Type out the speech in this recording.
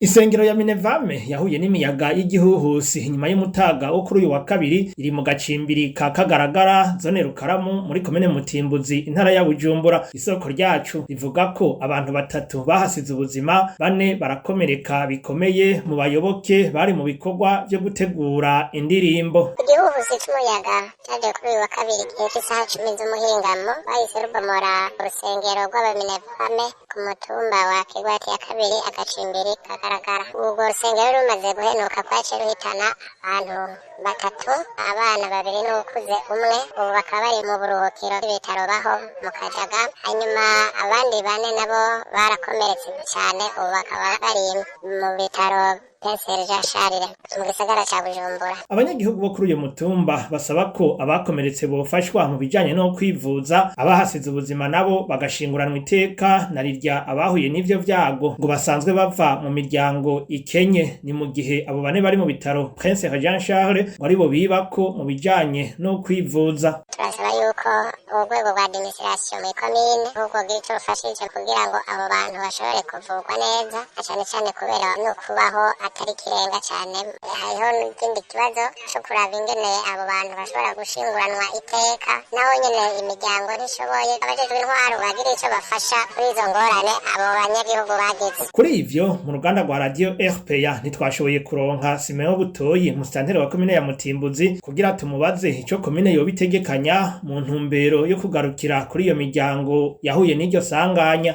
Isengero ya Minevame yahuye n'imiyaga y'igihuhusi inyuma y'umutaga wo kuri uyu wa kabiri iri mu gacimbiri ka Kagaragara, zone Rukaramu, muri komine Mutimbuzi, intara ya Bujumbura. Isoko ryacu rivuga ko abantu batatu bahasize ubuzima, bane barakomereka bikomeye mu bayoboke bari mu bikorwa vyo gutegura indirimbo. Igihuhusi c'umuyaga caje kuri uyu wa kabiri igihe c'isaha 10 z'umuhingamo, bahise rubomora urusengero rw'abaminevame ku mutumba wa Kigwati ya kabiri, agacimbiri Kagaragara. Urwo rusengero rumaze guhenuka kwaciye ruhitana abantu batatu, abana babiri n'uwukuze umwe, ubu bakaba bari mu buruhukiro bw'ibitaro baho mu Kajaga. Hanyuma abandi bane nabo barakomeretse cane, ubu bakaba bari mu bitaro Jean Charles mu gisagara ca Bujumbura. Abanyagihugu bo kuri uyu mutumba basaba ko abakomeretse bofashwa mu bijanye no kwivuza, abahasize ubuzima nabo bagashinguranwa iteka, na rirya abahuye n'ivyo vyago ngo basanzwe bava mu miryango ikenye. Ni mu gihe abo bane bari mu bitaro Prince Jean Charles ngo aribo bibako mu bijanye no kwivuza. Turasaba yuko urwego rwa administration mw'ikomine ahubwo bw'ico rufashije kugira ngo abo bantu bashobore kuvurwa neza, na cane cane kubera no kubaho atari ikirenga cane. Hariho n'ikindi kibazo co kuraba ingene abo bantu bashobora gushinguranwa iteka, naho nyene imiryango ntishoboye. Abajejwe intwaro bagira ico bafasha kuri izo ngorane abo banyagihugu bagize. Kuri ivyo, mu ruganda rwa radio RPA ntitwashoboye kuronka Simeo Butoyi, musitanteri wa komine ya Mutimbuzi, kugira tumubaze ico komine yoba itegekanya mu ntumbero yo kugarukira kuri iyo miryango yahuye n'iryo sanganya.